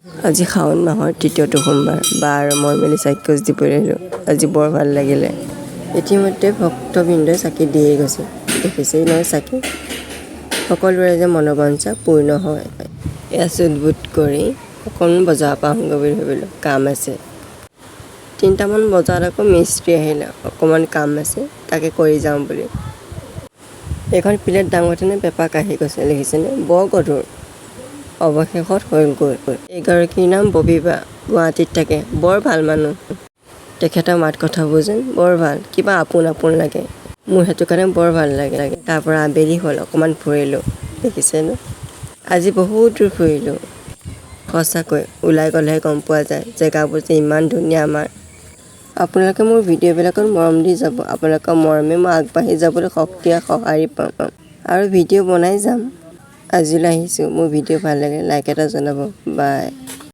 আজি শাওণ মাহৰ তৃতীয়টো সোমবাৰ। বা আৰু মই মিলি চাকি দিবলৈ আহিলোঁ। আজি বৰ ভাল লাগিলে। ইতিমধ্যে ভক্তবৃন্দই চাকি দিয়ে গৈছে। দেখিছেই নহয় চাকি। সকলোৰে যে মনোবাঞ্ছা পূৰ্ণ হয়। এয়া চুট বুট কৰি অকণমান বজাৰৰ পৰা আহোঁগৈ বুলি ভাবিলোঁ, কাম আছে। 3টামান বজাত আকৌ মিস্ত্ৰী আহিলে, অকণমান কাম আছে, তাকে কৰি যাওঁ বুলি। এইখন প্লেট দাঙোতেনে পেপা কাঢ়ি গৈছে, দেখিছেনে? বৰ গধুৰ। অৱশেষত হ'লগৈ। এইগৰাকীৰ নাম ববী বা, গুৱাহাটীত থাকে, বৰ ভাল মানুহ। তেখেতৰ মাত কথাবোৰ যেন বৰ ভাল, কিবা আপোন আপোন লাগে মোৰ, সেইটো কাৰণে বৰ ভাল লাগে। তাৰ পৰা আবেলি হ'ল, অকণমান ফুৰিলোঁ। দেখিছেনে, আজি বহুত দূৰ ফুৰিলোঁ। সঁচাকৈ ওলাই গ'লেহে গম পোৱা যায় জেগাবোৰ যে ইমান ধুনীয়া আমাৰ। আপোনালোকে মোৰ ভিডিঅ'বিলাকত মৰম দি যাব। আপোনালোকৰ মৰমে মই আগবাঢ়ি যাবলৈ শক্তি আৰু সঁহাৰি পাম আৰু ভিডিঅ' বনাই যাম। আজিলৈ আহিছোঁ। মোৰ ভিডিঅ' ভাল লাগিলে লাইক এটা জনাব। বাই।